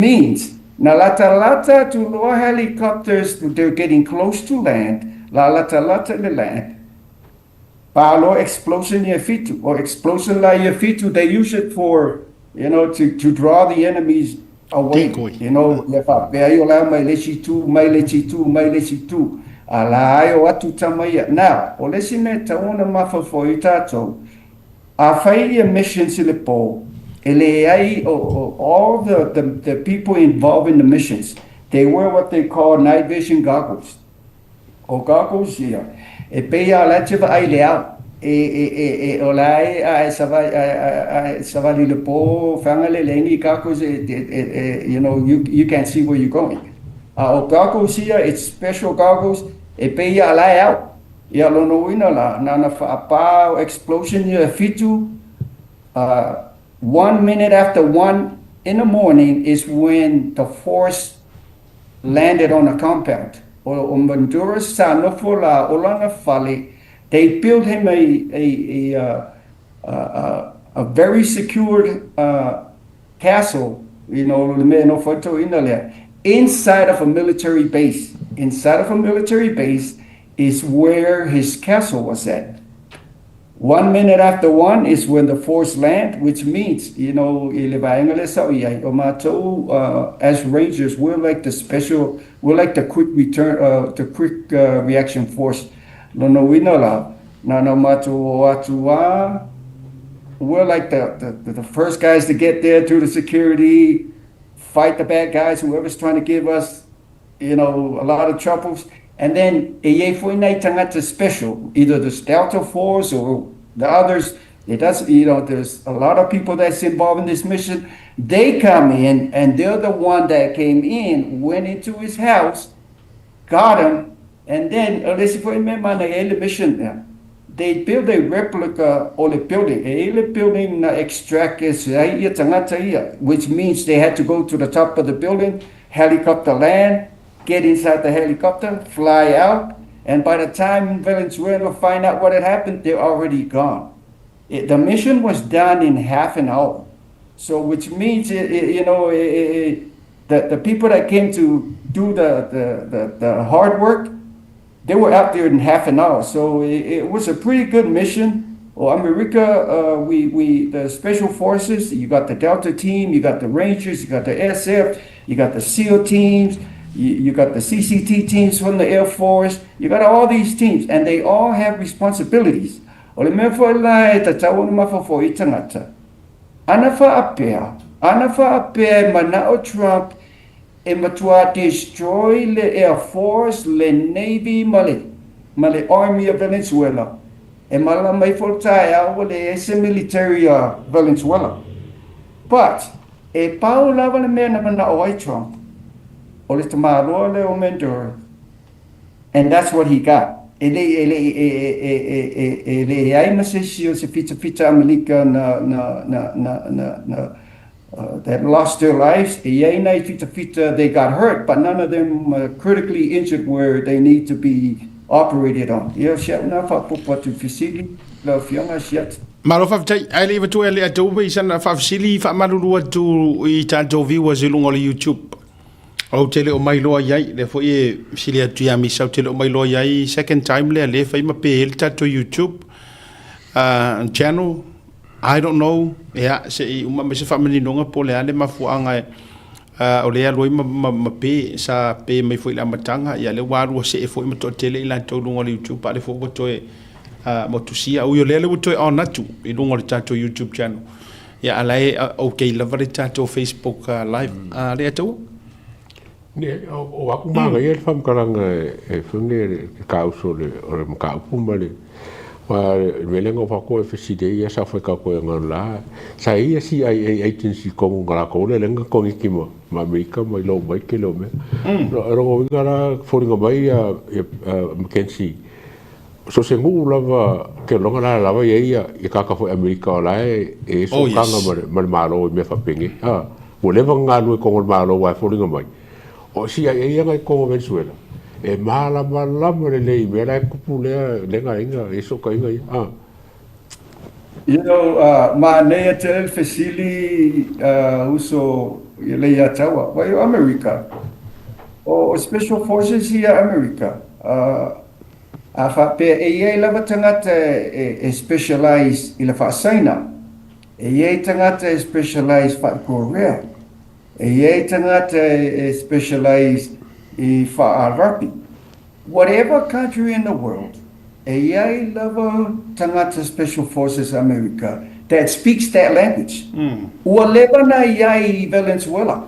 Means, na latalata atu loa helicopters, they're getting close to land, la latalata le land, palo explosion ia fitu, or explosion la ia fitu, they use it for, to draw the enemies away. Decoy. Ia faapea ai o la mai le isi tu, mai le isi tu, mai le isi tu. A la ai o atu tama ia. Now, o le isi mea tatau ona mafaufau i tatou, a fai ia missions i le po, e leai, all the people involved in the missions, they wear what they call night vision goggles. O goggles ia, e pei a la te vaai le ao. E o la e a e savali, a e savali le po, whanga le lengi goggles, you can't see where you're going. O goggles ia, it's special goggles, e pei a la e ao. Ia lono uina la, na whaapa o explosion ia fitu, 1:01 in the morning is when the force landed on a compound. O Maduro sa nofo la o lana fale, they built him a very secured castle, le mea nofo ai toeaina lea, inside of a military base. Inside of a military base is where his castle was at. 1:01 is when the force land, which means, i le vaega le sa o i ai, o matou, as Rangers, we're like the special, we're like the quick return, the quick reaction force. Lona uiga la, na matou o atu a, we're like the first guys to get there through the security, fight the bad guys, whoever's trying to give us, a lot of troubles. And then, e iai foi nai tagata special, either the Delta Force or the others. It does, there's a lot of people that's involved in this mission. They come in, and they're the one that came in, went into his house, got him, and then, o le isi foi mea mana e le mission lea. They build a replica o le building. E le building na extract e se ai ia tagata ia, which means they had to go to the top of the building, helicopter land, get inside the helicopter, fly out, and by the time Venezuela find out what had happened, they're already gone. The mission was done in half an hour. So, which means, it, you know, it, the people that came to do the hard work, they were out there in half an hour. So it was a pretty good mission. Well, America, the special forces, you got the Delta team, you got the Rangers, you got the SF, you got the SEAL teams, you got the CCT teams from the Air Force, you got all these teams, and they all have responsibilities. O le mea foi la e tatau ona mafaufau i tagata. Ana whaapea e manao Trump e matua destroy le Air Force, le Navy, ma le Army of Venezuela. E mala mai fo taeao ua leai se military a Venezuela. But, e pau lava le mea na manao ai Trump, o le tamāloa lea o Maduro, and that's what he got. E le, e le, e, e, e, e, e leai ma se isi o se fitafita Amelika na that lost their lives. E iai nai fitafita, they got hurt, but none of them critically injured where they need to be operated on. Ia, si au na faapopo atu fesili, lau Afioga Siata. Malo faafetai, ae le i avatua le atou i sana faafesili faamalulu atu i tatou viewers i luga o le YouTube. Ou te le o mailoa i ai, lea foi e fesili atu ia Misa, ou te le o mailoa i ai second time lea lea fai ma pe le tatou YouTube channel. I don't know. Ia, se i uma mai se faamaninoga po o le a le mafuaaga e o lea alu ai ma pe sa pe mai foi i le amataga ia lea ua alu see foi ma toatele i latou luga o le YouTube a le foi ua toe motusia ui o lea le ua toe on atu i luga o le tatou YouTube channel ia ala e okay lava le tatou Facebook live le atou. Ne, o aku manga ia le faamatalaga e fune le kauso le o le mataupu ma le ma le melenga o fako e fesili ia sa fai ka koe ngā la sa ia CIA agency kongo ngā ko le lenga kongi ki ma ma Amerika mai lo mai ke lo me no rongo winga la foringa mai ia Mackenzie so se ngu lava ke longa la lava ia ia i kaka fo Amerika o la e so kanga ma le malo i mea whapenge ha ua leva ngā lue kongo le malo wa foringa mai o CIA ia ngai kongo Venezuela e malama lama le lei mea la e kupu lea lenga inga e so ka inga ia ah. Ma nei te fesili uso. i le ia taua. Vai o Amerika, o Special Forces ia Amerika, a faapea e i ai lava tagata e specialize i le faasaina, e i ai tagata e specialize faa-Korea, e i ai tagata e specialize i faa-Arapi. Whatever country in the world, e i ai lava tagata Special Forces America that speaks that language. Ua leva na i ai i Venezuela.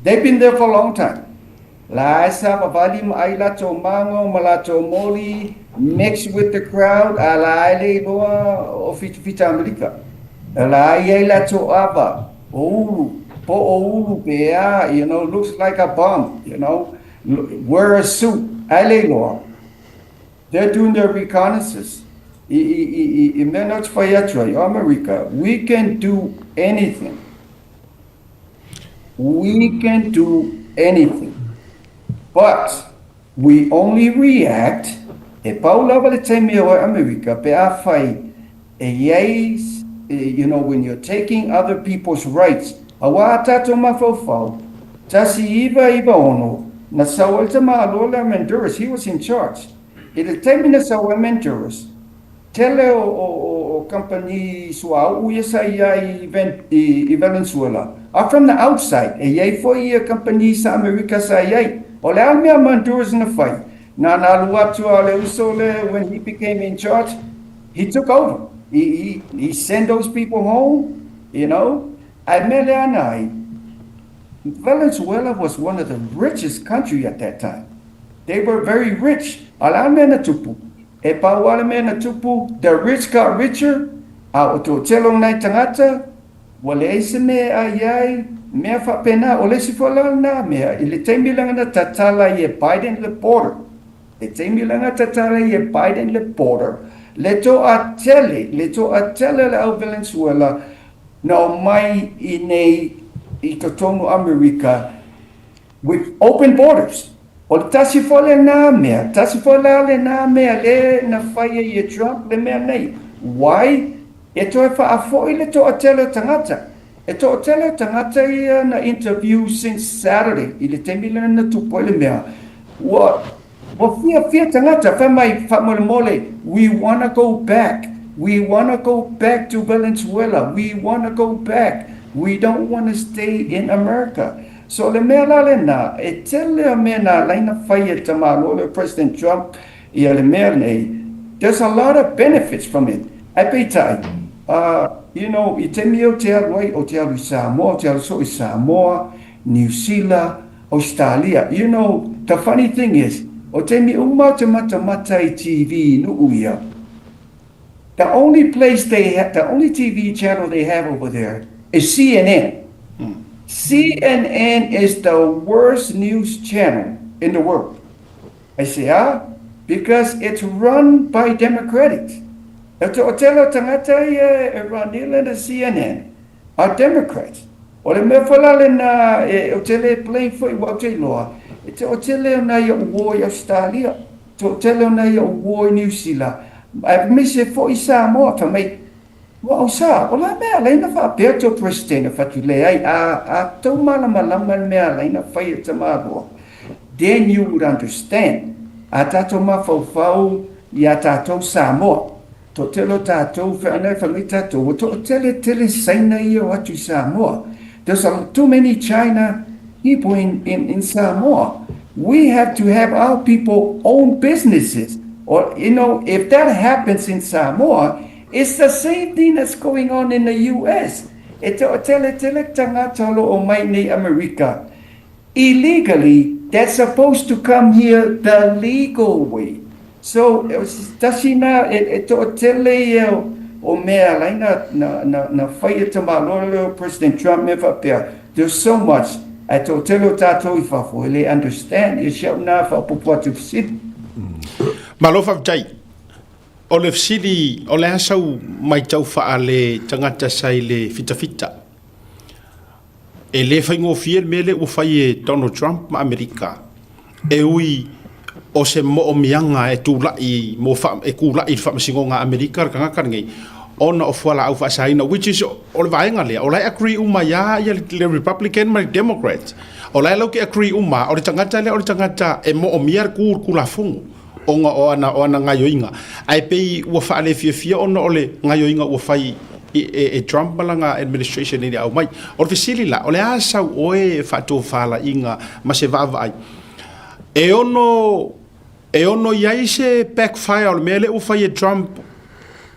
They've been there for a long time. La e savavali ma ai latou mago ma latou moli, mix with the crowd, a la e le iloa o fitafita Amerika. La e i ai latou ava, o ulu, po o ulu pe a, looks like a bomb. Wear a suit, ai le iloa. They're doing their reconnaissance. I mea na te whai atu ai, Amerika, we can do anything. We can do anything. But we only react, e pau lava le taimi o Amerika, pe a whai, e iai, when you're taking other people's rights, aua a tātou mafaufau, 1996, na sau ai te malo le Honduras, he was in charge. I le taimi na sau ai Honduras, tele o company suauu ia sa ia i Venezuela. Are from the outside. E iai foi ia company sa Amerika sa iai. O le a mea Honduras na fai. Na alu atu a le uso le, when he became in charge, he took over. He sent those people home. Ai mea le ana ai, Venezuela was one of the richest country at that time. They were very rich. A le a mea na tupu. E pau ale mea na tupu, the rich got richer, a o tō telo nai tangata, ua leai se mea ai ai, mea faapena, o le isi foi la lena mea, i le taimi lea na tatala i e Biden le border, le taimi lea na tatala i e Biden le border, le toatele le au Venezuela, na o mai i nei i totonu Amerika with open borders. O le tasi foi lena mea, tasi foi la lena mea le na fai e i Trump le mea nei. Why? E toe faafoi le toatele o tagata. E toatele o tagata ia na interview since Saturday, i le taimi lena na tupu ai le mea. Ua fia fia tagata, fai mai faamolemole, we wanna go back. We wanna go back to Venezuela. We wanna go back. We don't wanna stay in America. So le mea la lena, e tele a mea na laina fai e tamalo le President Trump ia le mea nei, there's a lot of benefits from it. Ai peitai, i te mi o te alu ai, o te alu i Samoa, o te alu so i Samoa, New Zealand, Australia. The funny thing is, o te mi uma o te matamata i TV nuu ia, the only place they have, the only TV channel they have over there is CNN. CNN is the worst news channel in the world. I say, ah, because it's run by Democrats. E te o tele tagata ia e run ila na CNN are Democrats. O le mea whala le na e o tele play foi wa te loa. E te o tele o na ia uo i Australia. Te o tele o na ia uo i New Zealand. A me se foi Samoa fa mai. Ua au sa, o la mea lai na faapea tō president e whatu le ai, a tau malama lama le mea lai na whai e tamaloa. Then you would understand. A tātou mafaufau i a tātou Samoa. Tō telo tātou, whaanai whangai tātou, o tō tele tele saina ia o atu i Samoa. There's too many China people in Samoa. We have to have our people own businesses. Or, if that happens in Samoa, it's the same thing that's going on in the US. E te o tele tele tangata lo o mai nei Amerika. Illegally, that's supposed to come here the legal way. So, tasi na, e te o tele ia o mea lai na whai e te malo leo President Trump me whapea. There's so much. E te o tele o tātou i whafo. E le understand. E siau nā whapopo atu fisili. Malo faafetai. O le fesili, o le a sau maitau faale tagata sa i le fitafita. E le faigofie le mea lea ua fai e Donald Trump ma Amerika. E ui o se moomiaga e tula'i mo e kula'i i le faamasinoga a Amerika le tagata lenei. Ona o fualaau faasaina, which is o le vaega lea o la e agree uma ia ia le Republican ma le Democrat, o la e lau ke agree uma o le tagata lea o le tagata e moomia le ku kulafono ona o ana gaioiga, ae pei ua faalefiafia ona o le gaioiga ua fai e Trump ma lana administration i le aumai. O le fesili la, o le a sau oe faatofalaiga ma se vaavaai e ono i ai se backfire o le mea lea ua fai e Trump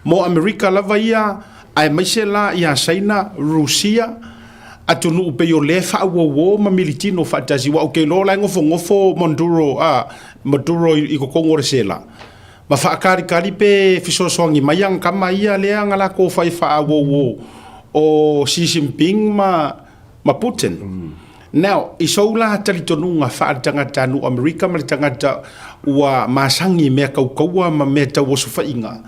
mo Amerika lava ia, aemaise la ia Saina, Rusia, atunuu pei o lea faauauo ma militino faatasi? Ua ou ke iloa la e gofogofo Maduro, a Maduro i totonu o le sela ma faakalikali pe fesoasoani mai aga kama ia lea na lakou fai faauauo o Xi Jinping ma Putin. Now, i sou la talitonuga faale-tagata-nuu Amerika ma le tagata ua masagi mea kaukaua ma mea tauosofaiga,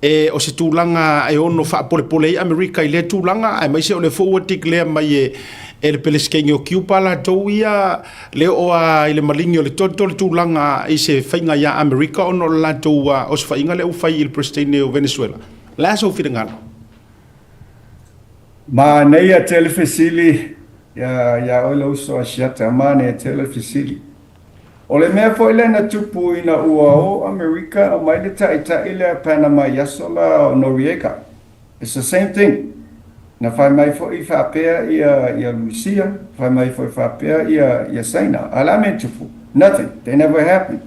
e o se tulaga e ono faapolepole ai Amerika i lea tulaga, aemaise o le foi ua declare mai e le Peresetene o Cuba latou ia le oo a i le maligi o le toto le tulaga i se faiga iā Amerika ona o le latou osofaiga lea ua fai i le Peresetene o Venezuela. Le a sou finagalo? Manaia tele fesili ia oe le uso Asiata, manaia tele fesili. O le mea foi lea na tupu ina ua o Amerika aumai le taitai lea Panama i aso la o Noriega. It's the same thing. Na fai mai foi faapea ia Rusia, fai mai foi faapea ia Saina. A la mea tupu. Nothing. They never happened.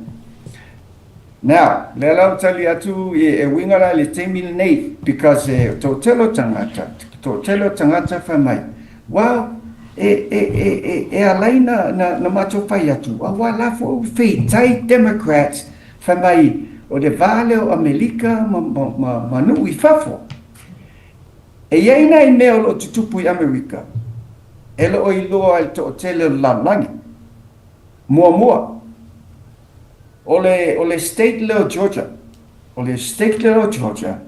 Now, lea la o tali atu e uiga la i le taimi lenei, because e toatele o tagata, toatele o tagata fai mai, well, e alai na matou fai atu, aua la foi ua feitai Democrats fai mai o le va lea o Amerika ma nuu i fafo. E iai nai mea o loo tutupu i Amerika, e loo iloa e le toatele o le lalolagi. Muamua, o le state lea o Georgia, o le state lea o Georgia,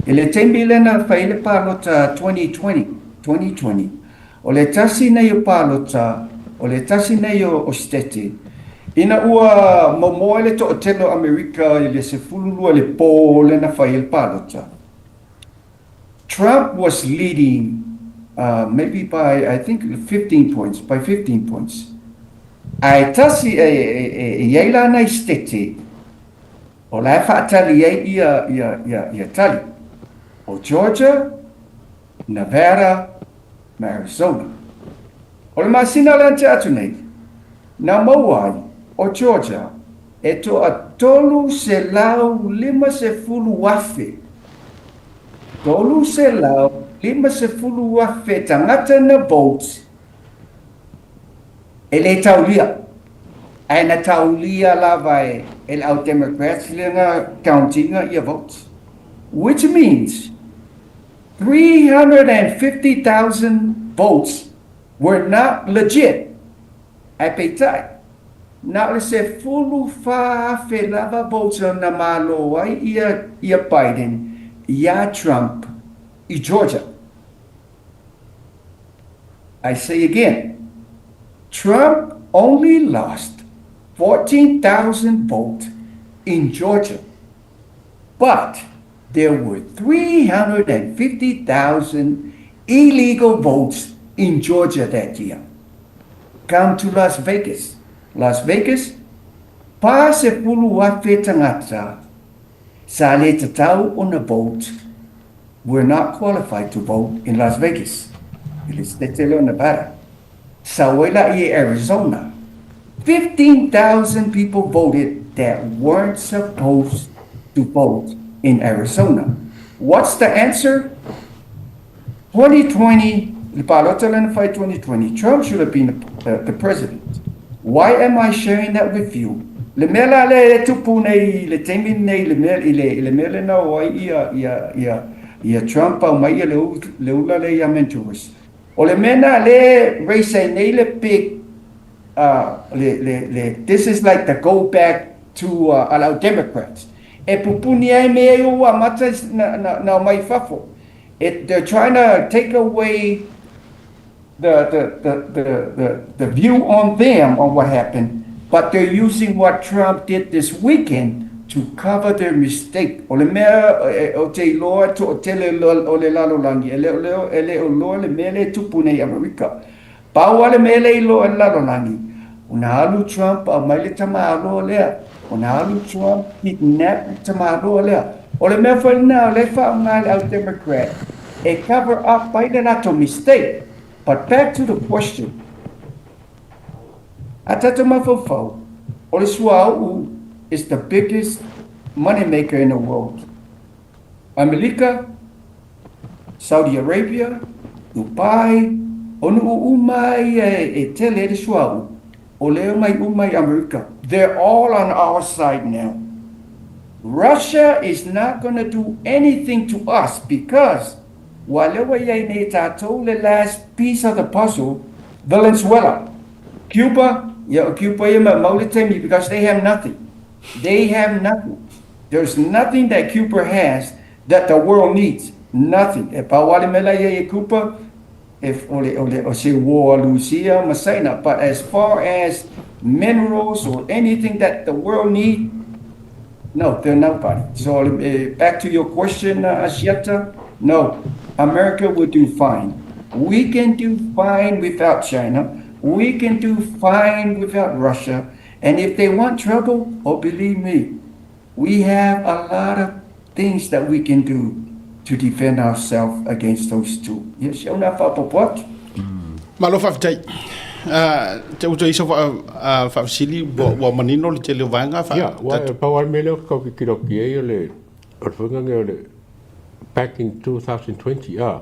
i le taimi lea na fai le palota 2020, 2020, o le tasi nei o palota, o le tasi nei o state, ina ua momoe le toatele o Amerika i le 12 le pō lea na fai le palota. Trump was leading maybe by, I think, 15 points, by 15 points. Ae tasi e iai la nai state o la e faatali ai ia tali. O Georgia, Nevada, ma Arizona. O le masina lea na tea atu nei, na maua ai o Georgia e toa 350,000. 350,000 tagata na vote e le taulia. Ae na taulia lava e le au Democrats lea na countinga ia votes. Which means 350,000 votes were not legit. Ae peitai, na o le 14,000 lava votes na malo ai ia Biden ia Trump i Georgia. I say again, Trump only lost 14,000 votes in Georgia, but there were 350,000 illegal votes in Georgia that year. Come to Las Vegas. Las Vegas, 40,000 tagata sa le tatau ona vote were not qualified to vote in Las Vegas. I le state lea o Nevada. Sau ai la i Arizona. 15,000 people voted that weren't supposed to vote in Arizona. What's the answer? 2020, le palota lea na fai 2020, Trump should have been the president. Why am I sharing that with you? Le mea la le tupu nei le taimi nei le mea i le mea le na o ai ia Trump au mai ia le ula le ia mentors. O le mea na le raise ai nei le big le, this is like the go back to allow Democrats. E pupuni ai me ai ua mata na mai fafo. They're trying to take away the view on them on what happened, but they're using what Trump did this weekend. to cover their mistake. O le mea ou te iloa e toatele o le lalolagi e le e le o iloa le mea lea e tupu nei i Amerika. Pau lava le mea lea e iloa e le lalolagi, ona alu Trump aumai le tamāloa lea, ona alu Trump kidnap le tamāloa lea. O le mea foi lena o lea e faaaoga e le au Democrat e cover up ai le latou mistake. But back to the question, a tatou mafaufau, o le suauu is the biggest money maker in the world. Amelika, Saudi Arabia, Dubai, o nuu uma ia e tele ai le suauu, o lea e omai uma i Amerika. They're all on our side now. Russia is not gonna do anything to us because ua lea ua i ai nei e tatou le last piece of the puzzle, Velenzuela. Cuba, ia o Cuba ia maumau le taimi because they have nothing. They have nothing. There's nothing that Cuba has that the world needs. Nothing. E pau lava le mea la i ai e Cuba, e, o le, o le, o se war a Lusia ma Saina. But as far as minerals or anything that the world need, no, they're nobody. So back to your question, Asiata, no, America will do fine. We can do fine without China. We can do fine without Russia. And if they want trouble, oh, believe me, we have a lot of things that we can do to defend ourselves against those two. Ia, si au na faaopoopo atu. Malo faafetai. Te uto iso faafesili ua manino le tele o vaega. Ia, ua e pau lava le mea lea ou te tau kikilo atu i ai o le o le faiga o le back in 2020 a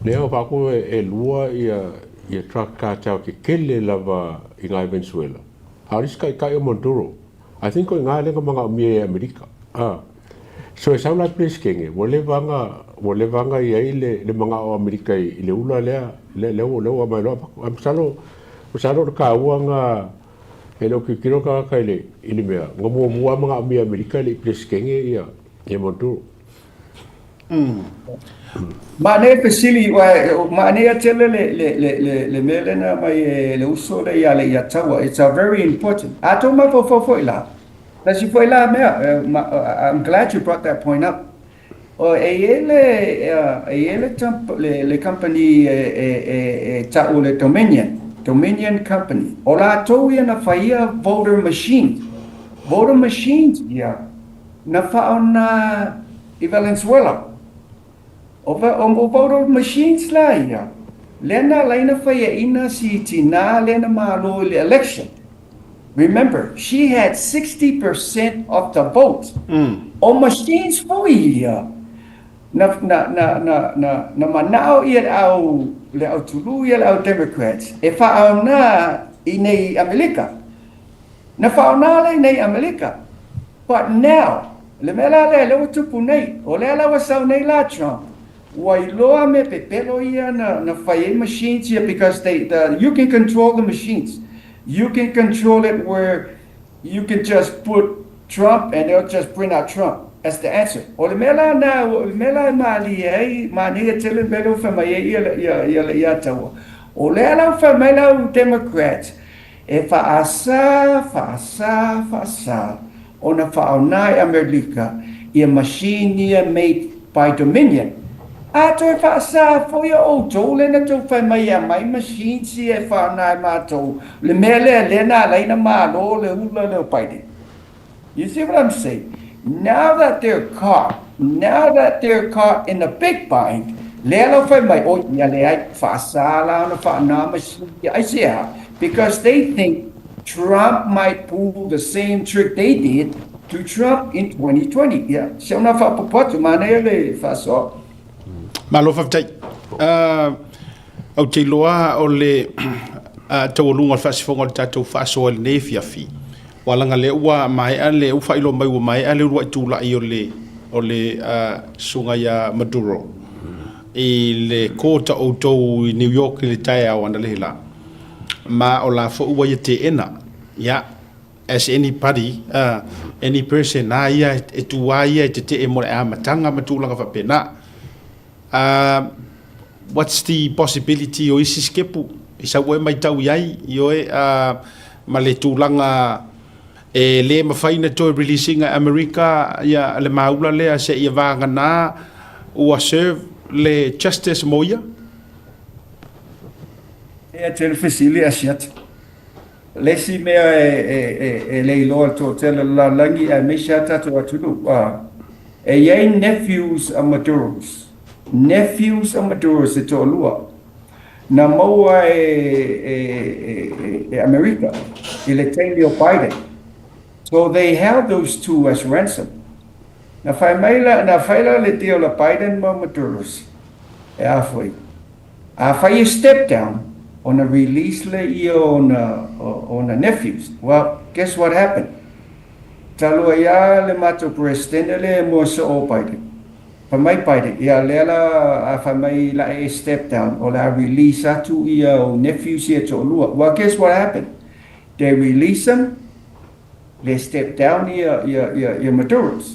lea o faatu e lua ia ia truck cartel tetele lava i ngai Venezuela. A o le isi taitai o Maduro. I think o i ina lea na manaomia e Amerika. A. So e sau la le Peresetene, ua leva ona, ua leva ona i ai le, le manao o Amerika i, i le ula lea, lea, lea ua, lea ua aumai loa avatu. Ae masalo, masalo o le taua na, e le o tilotilo tagata i le, i le mea, na muamua lava manaomia e Amerika e le i Peresetene ia, ia Maduro. Maanei fesili, maanei tele le mea lea na aumai e le uso lea ia Leiataua. It's a very important. A tou mafaufau foi la, tasi foi la mea, I'm glad you brought that point up. O, e i ai le, e i ai le, le company e ta'u le Dominion, Dominion Company. O latou ia na faia voter machines. Voter machines ia, na faaoga i Valenzuela. O, o voter machines la ia, lea na ala ai ona faiaina si tinā lea na malo i le election. Remember, she had 60% of the vote. O machines foi ia, na, na, na, na, na, na mana'o ia le au, le au tulu ia le au Democrats e faaoga i nei Amelika. Na faaoga lea i nei Amelika. But now, le mea la lea, lea ua tupu nei, o lea la ua sau nei la Trump, ua iloa mea pepelo ia na, na fai ai machines ia because they, the, you can control the machines. You can control it where you can just put Trump and they'll just print out Trump as the answer. O le mea la na, o le mea la e malie ai, manaia tele le mea lea ua fai mai ai ia, ia, ia, ia Taua. O lea la ua fai mai la au Democrats, E faasā, faasā, faasā ona faaoga e Amerika ia machine ia made by Dominion. A toe faasā foi a outou lea na tou fai mai e aumai machines ia e faaoga e matou le mea lea lea na ala ai na malo le ula lea o Biden. You see what I'm saying? Now that they're caught, now that they're caught in a big bind, lea lau fai mai, oi, ia leai, faasā la ona faaoga machine ia, aisea? Because they think Trump might pull the same trick they did to Trump in 2020. Ia, si au na faaopoopo atu, manaia le faasoa. Malo faafetai. Ou te iloa o le taualuga o le faasifoga o le tatou faasoa i lenei afiafi, ua laga lea ua maea le, ua faailoa mai ua maea le uluai tulai o le, o le susuga ia Maduro i le court a outou i New York i le taeao analeila, ma o la foi ua ia teena. Ia, as any party, any person a ia e tu a ia e tetee mo le amataga ma tulaga faapena. What's the possibility o isi sikepu i sau oe maitau i ai i oe ma le tulaga E lē mafai ona toe release ina e Amerika ia le maula lea seia vagana ua serve le justice mo ia. Ea tele fesili a Siata. Le isi mea e le iloa e le toatele o le lalolagi aemaise lava tatou atunuu, e i ai nephews a Maduros, nephews a Maduros e toalua na maua e Amerika i le taimi o Biden. So they held those two as ransom. Na fai mai la, na fai la le deal a Biden ma Maduros, e a foi, Afai e step down, ona release lea o ona nephews. Well, guess what happened? Talu ai lava le matou Peresetene lea e moe soo o Biden. Fai mai Biden, ia lea la a fai mai la e step down, o le a release atu ia ou nephews ia e toalua. Well, guess what happened? They release them, le step down ia Maduros.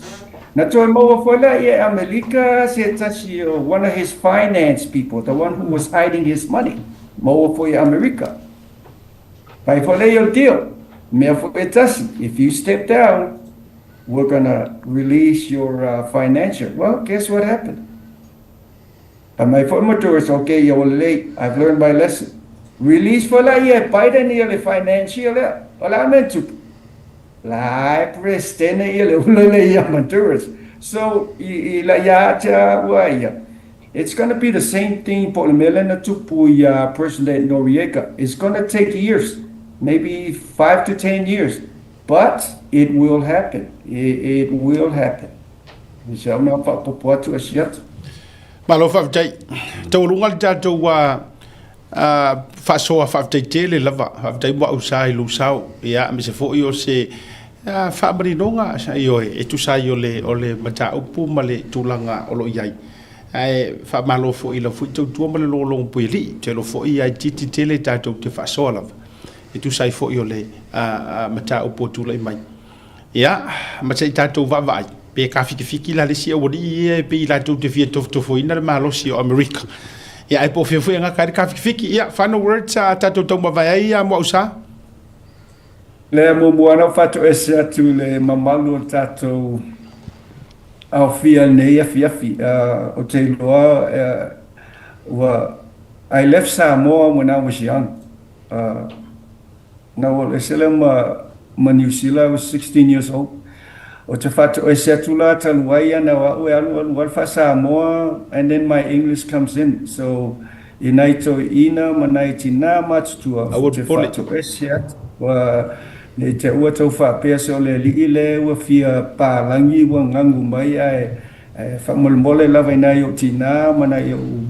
Na toe maua foi la ia e Amelika se tasi o one of his finance people, the one who was hiding his money, maua foi e Amerika. Fai foi lea o le deal, mea foi e tasi, if you step down, we're gonna release your financier. Well, guess what happened? Fai mai foi Maduros, ok, ia ua lelei, I've learned my lesson. Release foi la ia e Biden ia le financier lea. O le a mea e tupu? La e Peresetene ia le ula lea ia Maduros. So, i la ia te au a ia, it's gonna be the same thing po o le mea lea na tupu ia President Noriega. It's gonna take years, maybe 5 to 10 years, but it will happen. It will happen. Se au na faapopo atu a siata. Malo faafetai. Taualuga le tatou faasoa faafetai tele lava. Faafetai mo au sa i lou sao. Ia, aemaise foi o se faamaninoga ioe e tusa ai o le o le mataupu ma le tulaga o lo o i ai. Ae faamalo foi i lau foi tautua ma le logologo puialii. Ou te iloa foi e itiiti tele tatou te faasoa lava e tusa ai foi o le mataupu ua tulai mai. Ia, ma se i tatou vaavaai, pe kafikifiki la le isi aualii ia e pei latou te fia tofotofoina le malosi o Amerika. Ia, ae po o fea foi e gata ai le kafikifiki. Ia, final words a tatou taumavae ai ia Muausā? Lea muamua ona ou faatoese atu i le mamalu o le tatou aofia i lenei afiafi. Ou te iloa ua I left Samoa when I was young. Na ou alu ese lea ma Niu Sila, I was 16 years old. Ou te faatoese atu la talu ai ana o a'u e alu alu alu faa-Samoa and then my English comes in. So, i nai toeaiina ma nai tinā matutua, Aua ou te popole. faatoese atu, ua nei te ua tau faapea se o le alii lea ua fia palagi ua gagu mai ae faamolemole lava i nai ou tinā ma nai ou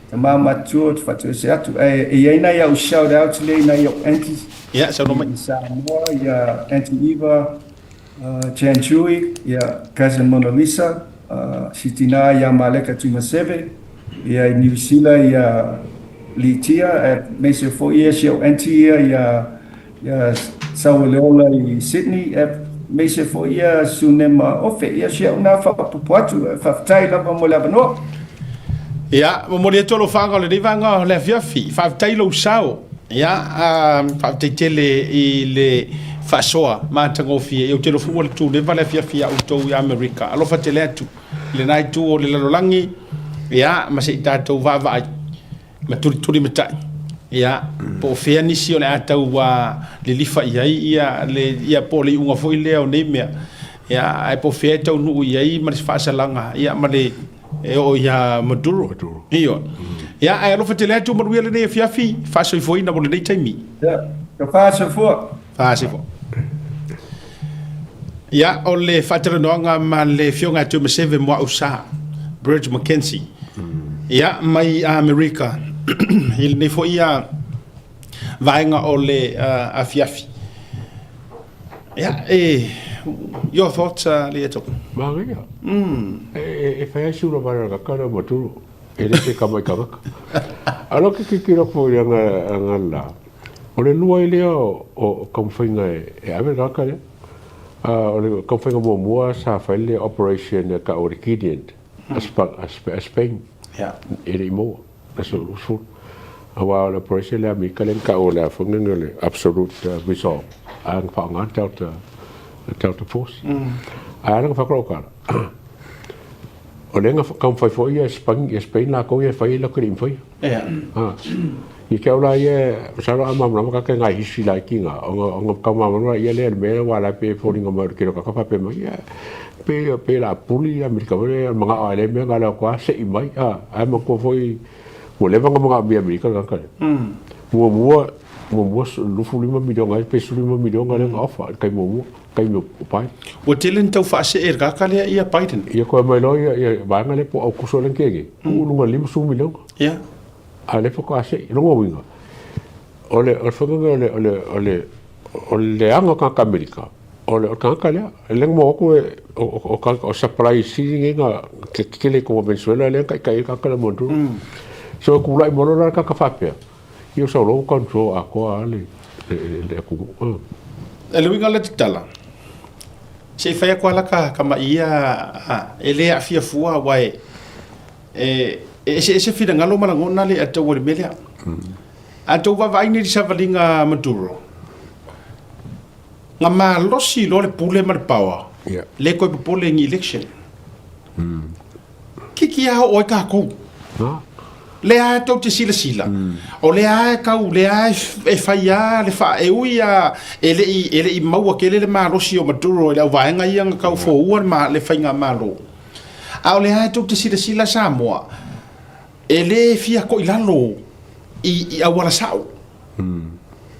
Tama matua ou te whatuese atu. E, e iai nai au shout outs lea i nai au aunties Ia, saunoa mai. i Samoa, ia Auntie Eva Chan Chui, ia Cousin Mona Lisa, si tinā ia Maleka Tumaseve, ia i Niu Sila ia Litia, aemaise foi ia si au auntie ia ia ia Saualeola i Sydney, aemaise foi ia Sunema Ofe. Ia si au nā faaopoopo atu. Faafetai lava mo le avanoa. Ia, momoli atu alofaga o lenei vaega o le afiafi. Faafetai lou sao. Ia, faafetai tele i le faasoa matagofie. Ia, ou te iloa foi ua tuleva le afiafi ia outou i Amerika. Alofa tele atu i lena itu o le lalolagi, ia, ma se i tatou vaavaai. ma tulituli matai ia po o fea nisi o le a tau lilifa i ai ia le ia po o le iuga foi lea o nei mea ia ae po o fea e taunuu i ai ma le faasalaga ia ma le e oo ia Maduro. Maduro. Ioe. Ia ae alofa tele atu manuia lenei afiafi faasoifuaina mo lenei taimi. Ia, ka faasoifua. Faasoifua. Ia, o le faatalanoaga ma le Afioga ia Tuimaseve Muausā, Bridge McKenzie, ia, mai Amerika, i lenei foi vaega o le afiafi. Ia, e, your thoughts, Lieto? Manaia. E fai lava si ula vale o le tagata lea o Matulu. E le se tama i tagata. Alo ke kikilo ko i anga la. O le lua ai lea o taumafaiga e ave le tagata lea. O le taumafaiga muamua sa fai le operation e ta'u o le Gideon a Spain. E le i maua le aso 20. Aua o le operation lea a Amerika lea na ta'u o le a foi lea o le absolute resolve a na faaaoga le Delta. Delta Force. Ae ala na fai atu lau tala, o lea na taumafai foi ia Spain, ia Spain latou ia e fai ai latou te le i mafaia. Ah. Ia te au la ia, masalo a malamalama tagata i nai history laiti na, ona, ona tau malamalama laia lea i le mea lea aua o la e pei e foliga mai o le tele o tagata faapea mai, ia, pe, pe o le a puli Amerika foi lea, manao lava i lea mea, na o le o atu lava sei mai, a, ae manatua foi, ua leva ona manaomia e Amerika le tagata lea. Muamua, muamua 25 miliona pe 15 miliona lea na ofa i le taimi muamua, taimi o Biden. Ua tele ni tau faasee i le tagata lea ia Biden. Ia toe aumai loa ia, ia vaega lea po o Aukuso lea na tea nei, tuu i luga i le 50 miliona. Ia. A o lea faatoa sei. O lona uiga, o le, o le faiga lea o le, o le, o le, o le leaga o tagata Amerika, o le, o le tagata lea, lea na maua atu e, o, o, o, o supply sili nei na tetele i totonu o Venezuela lea na taitai ai le tagata lea Maduro. So e tulai mai loa la le tagata faapea, ia ua sau loa ua control atoa lava le, le, le, le atunuu. E le uiga o le tatala, se i fai atu lava la ka ma'i ia, e le aafia fua aua e, e eseese finagalo ma lagona le atau o le mea lea. A outou vaavaai nei i le savaliga a Maduro, na malosi loa le pule ma le power, le toe popole i ni election. Kiki a oo ai tatou. Lea lava tou te silasila, o lea lava e tau, lea lava e fai lava le faa, e ui lava e le i, e le i maua tele le malosi o Maduro i le auvaega ia na tau foua le, le faigamalo. A o lea lava tou te silasila Samoa, e le fia toilalo i, i auala sao.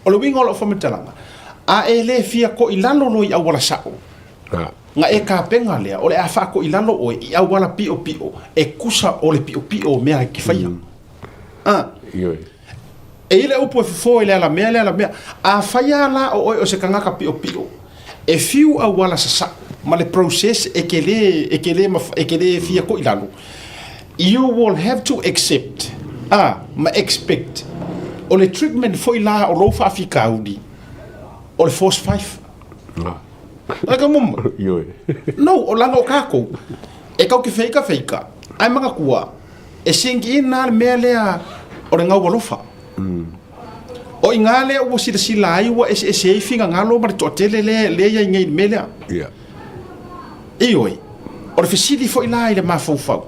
O le uiga o lau faamatalaga, a e le fia toilalo loa i auala sao, na e tapena lea, o le a faatoilalo oe i auala piopio e tusa o le piopio o mea e te faia. E i ai le upu e fofo i le alamea le alamea. A fai lava la o oe o se tagata piopio, e fiu auala sasao ma le process e te le, e te le, e te le fia toilalo, you will have to accept, a, ma expect, o le treatment foi la o lou faafitauli, o le force five. Ai ka momo. Ioe. No, o lalo o kākou. E kau ke feika feika. Ai manatua, e sink in nā le mea lea o le gau alofa. O i ngā lea ua silasila ai ua eseese ai finagalo ma le toatele lea lea i ai nei i le mea lea. Yeah. Ioe, o le fesili foi la i le mafaufau,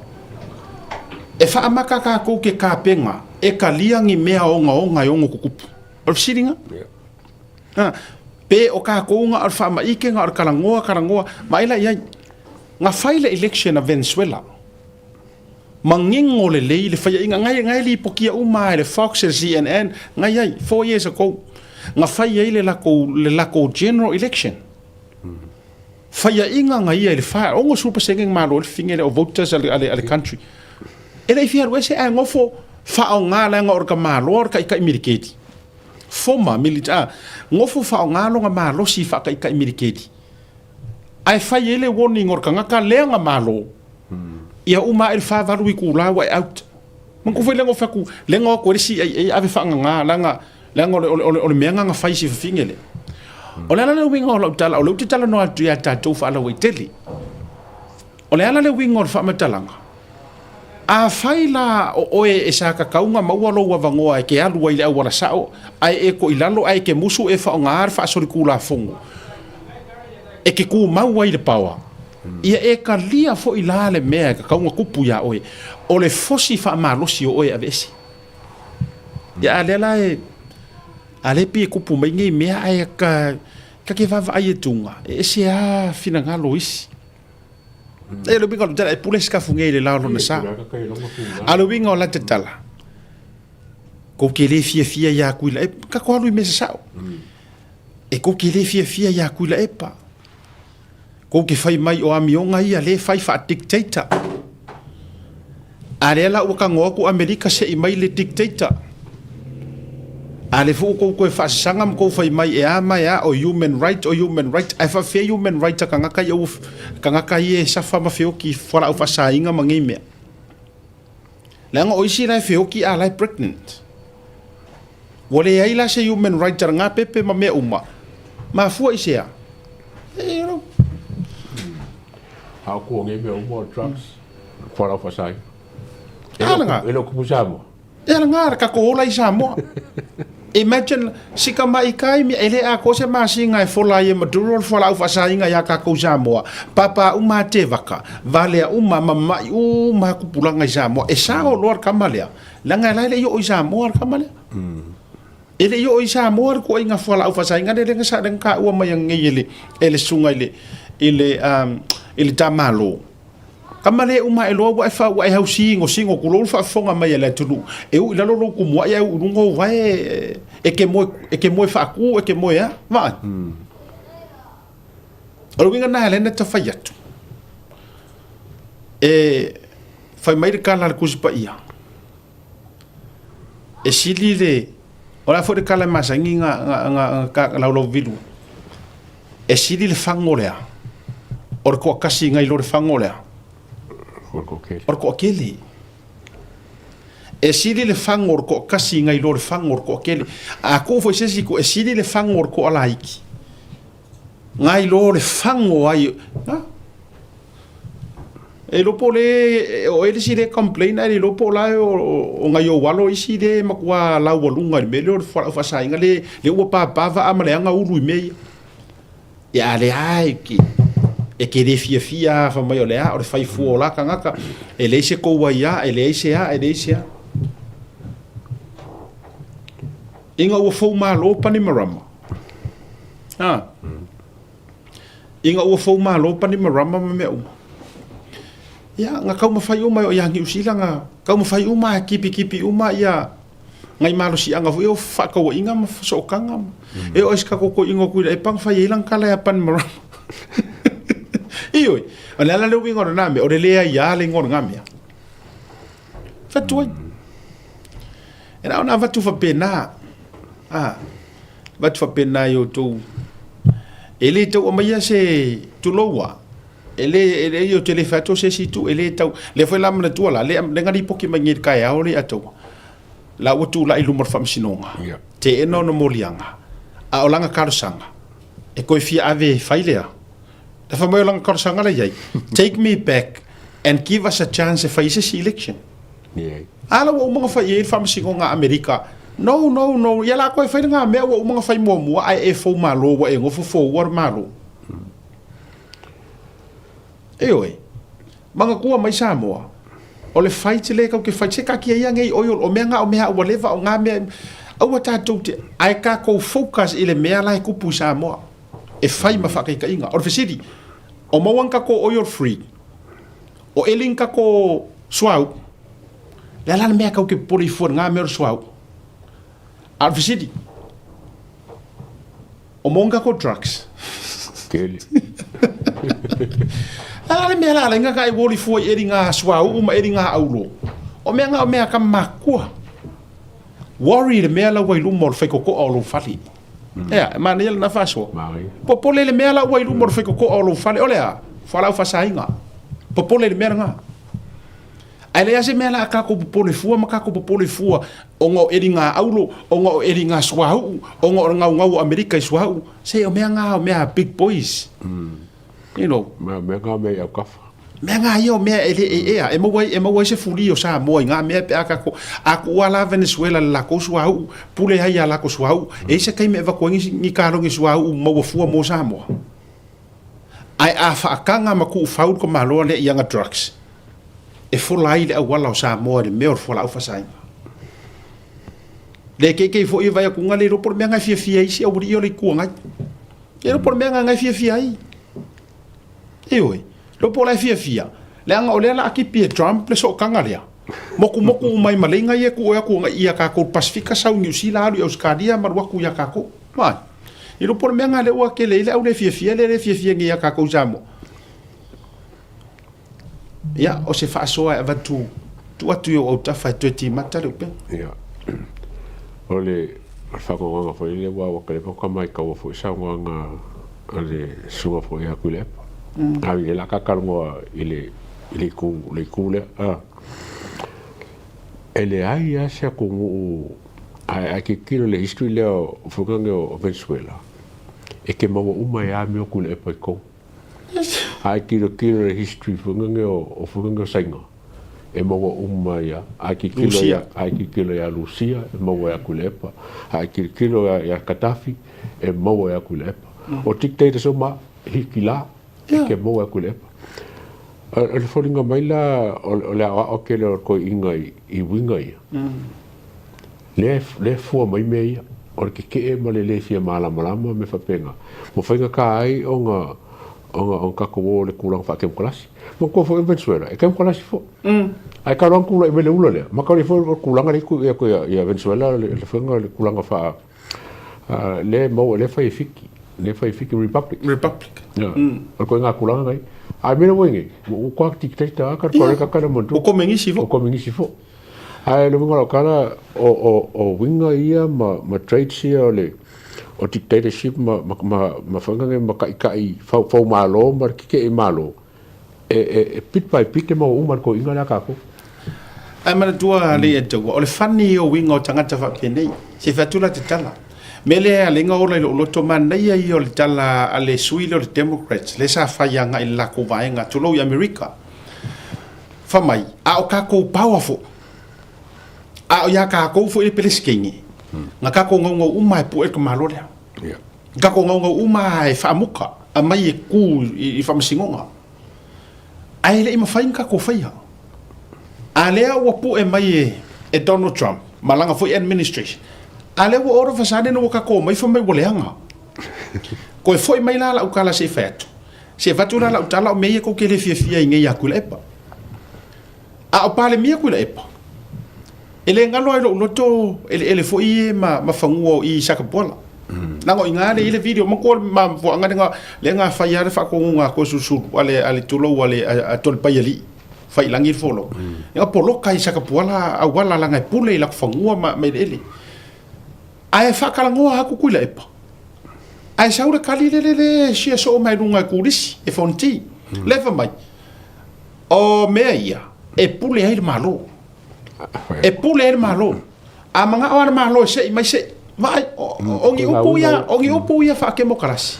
e faamata kākou ke kapena e kalia ni mea ogaoga e ono tutupu. O le fesiliga? Yeah. A, pe o kākou nga o le faamaite nga o le talanoa talanoa, ma ai la i ai. Na fai le election a Venezuela, manino lelei le faiaina, ngai ngai lipotia uma e le Fox e le CNN, ngai ai, 4 years ago, na fai ai le lakou, le lakou general election. Faiaina nga ia i le fa, 60% na malo ai le fifine lea o voters a le, a le, a le country. E le i fia alu ese ae nofo faaaoga leaga o le tamaloa o le taitai milikeli. Former military, a, nofo faaaoga lona malosi i faataitai milikeli. Ae fai ai le warning o le tagata lea na malo, ia uma ae le 48 itula ua e out. Manatua foi lea na ou fai atu, lea na o atu ai le CIA ave faagagā leaga, leaga o le, o le, o le mea lena na fai i si fafine lea. O le ala le uiga o lau tala, o lea ou te talanoa atu ia tatou faalauaitele. O le ala le uiga o le faamatalaga, afai la o oe e sa tatau ona maua lou avanoa e te alu ai i le auala sao, ae e toilalo ae e te musu e faaaoga le faasolitulafono e te tumau ai i le paoa, ia e talia foi la le mea e tatau ona tupu iā oe, o le fosi faamalosi o oe e aveese. Ia a lea la e, a lea e pei e tupu mai nei mea ae ka, ka te vaavaai e tuga, e ese lava finagalo o isi. E le uiga o le tala, e pule se kafu nei i le la o lona sa. A le uiga o la te tala, kou te le fiafia iā Tuilaepa, kako alu i mea sasao. E kou te le fiafia iā Tuilaepa, kou te fai mai o amioga ia le fai faa-dictator. A lea la ua tago atu Amerika se i mai le dictator. A lea foi ua tou toe faasasaga ma tou fai mai e a ma e a o human right o human right ae faafefea human right a tagata ia ua tagata ia e safa ma feoti i fualaau faasaina ma nei mea. Leaga o isi la e feoti a la e pregnant. Ua leai la se human right a lena pepe ma mea uma. Mafua i se a? E, you know. A o kua nei mea uma o drugs. Fualaau faasaina. E ala ngā. E le o kupu Samoa. E ala ngā, ka ko ola i Samoa. Imagine, si tamaitai mea, e le atoa se masina e fola ai e Maduro le fualaau faasaina ia tatou i Samoa, papa uma lava tevaka, valea uma, mamai uma lava tupulaga i Samoa. E sao loa le tama lea, leaga la e le i oo i Samoa le tama lea. E le i oo i Samoa le tuuaiga fualaau faasaina lea lea sa taua mai nei e le e le susuga i le i le i le tamalo. Tama le uma e loa ua e fa ua e hausigosigo tulou le faafofoga mai a le atunuu e ui i lalo lou tumuai ae ui i luga ou vae e te moe e te moe faatu e te moe a vaai. O le uiga lena e ala ai ona ta fai atu e fai mai le tala a le Tusi Paia e sili le o le a foi le tala e masani na laulauvilu e sili le fago lea o le toatasi nai lo le fago lea o le toatele. E sili le fago o le toatasi nai lo le fago o le toatele. A tuu foi se isi itu, e sili le fago o le toalaiti nai lo le fago ai. E iloa po o le, o ai le isi lea e complain ae le iloa po o la e o nai ou alo isi lea e matua laualuga i le mea lea o le fualaau faasaina lea lea ua papa vaa ma leaga ulu i mea ia. Ia a o lea lava e te e te le fiafia lava fai mai o le a o le fai fua o la tagata e leai se tou aia, e leai se a, e leai se a. Ina ua fou malo Panimarama, a. Ina ua fou malo Panimarama ma mea uma, ia, na taumafai uma e oo ia Niu Sila, na taumafai uma e kipikipi uma ia nai malosiaga foi ia o fefaatauaiga ma sootaga. E oo i se tatou toeaina o Tuilaepa na fai ai lana tala ia Panimarama. Ioe, o le ala lea uiga o lena mea, o le leai lava le igoa o lena mea. Fatu ai. E na ona avatu faapena, a, avatu faapena i outou. E le tau aumaia se, tulou lava, e le, e le, ou te le fai atu o se isi itu, e le tau, lea foi la manatua la, lea na lipoti mai nei i le taeao lea atoa, la ua tulai i luma o le faamasinoga, teena ona moliaga, a o lana talosaga, e toe fia ave e fai lea. Le fai mai o lana talosaga la i ai, take me back and give us a chance e fai ai se isi election. A la ua uma ona fai i ai le faamasinoga a Amerika, no, no, no, ia la toe fai lena mea ua uma ona fai muamua ae e fou malo ua e nofo foua le Malo. Ioe, manatua mai Samoa, o le fight lea tatou te fight, se taatia ia nei oil, o mea na o mea ua leva, o na mea, aua tatou te, ae tatou focus i le mea la e tupu i Samoa, e fai ma faataitaiga. O le fesili, o maua ni tatou oil free, o eli ni tatou suauu, le a la le mea tatou te popole ai fua i lena mea o le suauu? A o le fesili, o maua ni tatou drugs? Tele. Le a la le mea la ala ai na e uoli fua i eli ngā suauu ma eli ngā aulo? O mea ngā o mea ka makua. Worry le mea la ua i luma o le faitotoa o lou fale. Ea, e manaia lena faasoa. Popole le mea la ua i luma o le faitotoa o lou fale. O le a? Fualaau faasaina. Popole le mea lena. Ae leai lava se mea o le a tatou popole fua ma tatou popole fua ona o eliga auro, ona o eliga suauu, ona o le gaugau o Amerika i suauu. Se o mea na o mea a big boys. You know. Mea na o mea i autafa. Mea na ia o mea e le e ea, e maua ai, e maua ai se fuli o Samoa i ngā mea pe a tatou, a tuua la Venezuela le latou suauu, pule ai ia latou suauu, e i ai se taimi e avatu ai ni, ni kalone suauu maua fua mo Samoa. Ae a faataga ma tuufau le tamaloa lea i ana drugs, e fola ai le auala o Samoa i le mea o le fualaau faasaina. Le keikei foi e vaai atu le iloa po o le mea na e fiafia ai si aualii o le Itu Agai. Le iloa po o le mea na e fiafia ai. Ioe, iloa po o la e fiafia, leaga o lea o le a tipi e Trump le sootaga lea. Motumotu uma ai ma leiga ia e tuu atu ia tatou i le Pasefika, sau i Niu Sila, alu i Ausetalia ma alu atu ia tatou. Vaai. Iloa po o le mea lena lea ua tele ai le au le fiafia lea le fiafia nei ia tatou i Samoa. Ia, o se faasoa e avatu tuu atu i ou autafa e toe timata le upega. Ia. O le faanoanoaga foi lea ua ua kalepa ka maitaua foi saunoaga a le susuga foi ia Tuilaepa. A i le la kakalogoa i le i le itu le itu lea. A. E leai lava se atunuu ae ae tilotilo i le history lea o fugaga o Venezuela, e te maua uma ai lava mea o Tuilaepa i totonu. Ae tilotilo i le history fugaga o fugaga o Saina, e maua uma ia, a e tilotilo ia, a e tilotilo ia Rusia, e maua ia Tuilaepa. A e tilotilo ia Gaddafi, e maua ia Tuilaepa. O dictators uma, hiki la, e ke maua ia Tuilaepa. O le foliga mai la o le aoao tele o toeaiina i uiga ia, lea e fua mai mea ia, o le tetee ma le le fia malamalama ma mea faapena, ua faigata ai ona tatou o i le tulaga faatemokarasi. Manatua foi o Venezuela, e temokarasi foi. Ae talu lava ona tulai mai le ula lea, manatua foi o le tulaga lea e tuu ia Venezuela, le faiga o le tulaga faa, lea e maua, lea e fai e Fiti, lea e fai e Fiti Republic. Republic. O le ituaiga tulaga lena e i ai. A o le mea lea ua i ai nei, ua matua dictator lava talu lava tagata lea manatua. Ua komenisi foi. Ua komenisi foi. Ae o le uiga o lau tala, o uiga ia ma traits ia o le dictatorship ma faiga nei ma taitai faumalo ma le tetee malo, e bit by bit e maua uma e le toeaina lea a tatou. Ae manatua alii e taua, o le funny ia o uiga o tagata faapenei. Se i fai atu la te tala. Mea lea e ala ai ona ola i lou loto, manaia ia o le tala a le sui lea o le Democrats lea sa fai agai i le latou vaega, tulou i Amerika. Fai mai, a o tatou powerful, a o ia tatou foi le Peresetene, na tatou naunau uma e pue le tamaloa lea. Na tatou naunau uma e faamuta, aumai e tu i faamasinoga. Ae le i mafai ona tatou faia. A lea ua pue mai e Donald Trump ma lana foi administration, a lea ua all of a sudden ua tatou omai fai mai ua leaga. Toe foi mai la lau tala se i fai atu. Se i avatu la lau tala o mea ia tou te le fiafia ai nei ia Tuilaepa. A o Palemia Tuilaepa, e le galo lava i lou loto eleele foi ia ma fanua o i i Satapuala. Leaga o i ina lea e i ai le video, manatua le mafuaaga lea na fai ai le faatonuga a Toeolesulusulu, a le tulou a le Tolepaialii, fai i lagi le folauga. Na poloka i Satapuala auala leaga e pule i latou fanua ma eleele. Ae faatalanoa atu Tuilaepa, ae sau le tali lele le sia soo mai luga e Turisi, e Fonti. Lea fai mai, o mea ia, e pule ai le Malo. E pule ai le Malo. A manao lava le Malo e sei mai sei. Vaai, o ni upu ia, o ni upu ia faatemokarasi.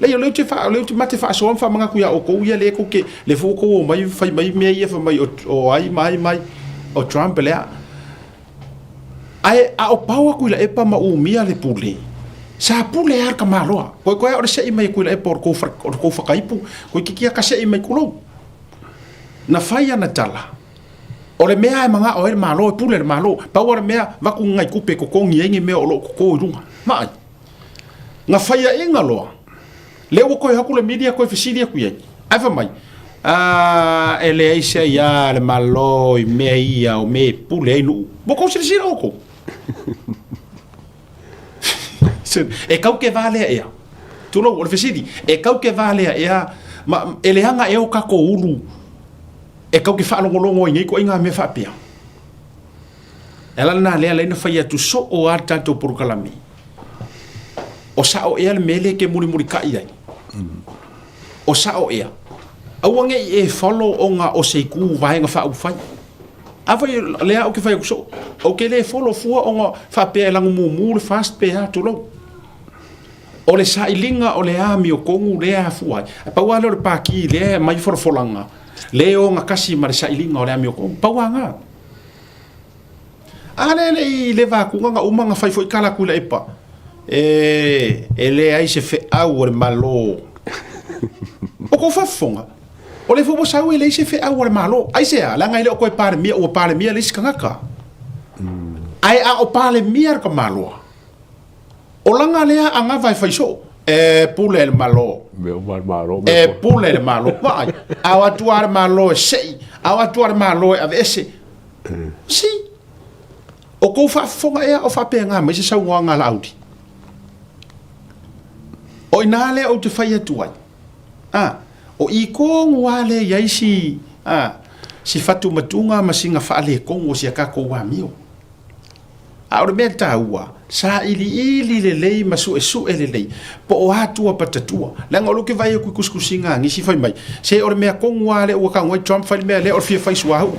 Leai, o lea ou te faa, o lea ou te mate faasoa ma faamanatu ia outou ia lea tou te, lea foi ua outou omai fai mai mea ia fai mai o ai ma ai ma ai, o Trump lea. Ae a o pao a Tuilaepa ma umia le pule, sa pule lava le tamaloa. Koe koe a o le sei mai e Tuilaepa o le tou fakaipu, toeitiiti lava ka sei mai tulou. Na fai ana tala, o le mea e manao ai le Malo, e pule le Malo. Pau lava le mea, avatu ni nai tupe e totogi ai ni mea o lo o toto i luga. Vaai. Na faiaina loa, lea ua toe o atu le media toe fesili atu i ai, ae fai mai, A, e leai se aia a le Malo i mea ia o mea e pule ai nuu. Ua tou silasila outou? E kau ke valea ea? Tulou, o le fesili, e kau ke valea ea, ma, e leaga ea o tatou ulu e kau ke faalogologo ai nei ituaiga mea faapea? E ala lena lea alai na fai atu soo lava le tatou polokalame. O sao ea le mea lea e te mulimulitai ai? O sao ea? Aua ne i e follow ona o se itu vaega faaupufai. Afai lea ou te fai atu soo, ou te le follow fua ona faapea e lagumumu le fast pe a, tulou. O le sailiga o le amiotonu lea e afua ai. Ae pau lava lea o le pati lea e aumai folafolaga, lea e ogatasi ma le sailiga o le amiotonu. Pau lava lena. A lea e le i leva atu na uma na fai foi tala Tuilaepa, e leai se feau a le Malo. O kou faafofoga, o lea foi ua sau e leai se feau a le Malo. Aisea? Leaga e le o toe Palemia, ua Palemia le isi tagata. Ae a o Palemia le tamaloa, o lana lea anava e fai soo, e pule le Malo. E pule le Malo. Vaai, a o atu lava le Malo e sei, a o atu lava le Malo e aveese. Si! O kou faafofoga ea o faapena mai se saunoaga a Laauli? O i ina lea ou te fai atu ai, a, o i tonu lava lea e i ai si, a, si fatumatuga ma sina faaletonu o si a tatou amio. A o le mea taua, sailiili lelei ma suesue lelei, po o a tua patatua. Leaga o lea ou te vaai atu i tusitusiga a nisi fai mai, se o le mea tonu lava lea ua tago ai Trump fai le mea lea o le fia fai suauu.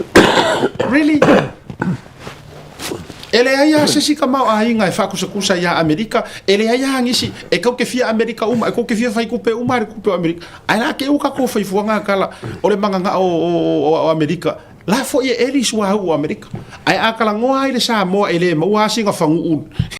Really? E leai lava se isi tamaoaiga e faakusakusa ia Amerika, e leai lava nisi, e tou te fia Amerika uma, e tou te fia fai tupe uma i le tupe o Amerika. Ae la te i ua tatou fai fua na tala o le magagao o Amerika. La foʻi e eli suauu o Amerika, ae a talagoa ai le Samoa e lē maua asiga faguʻu.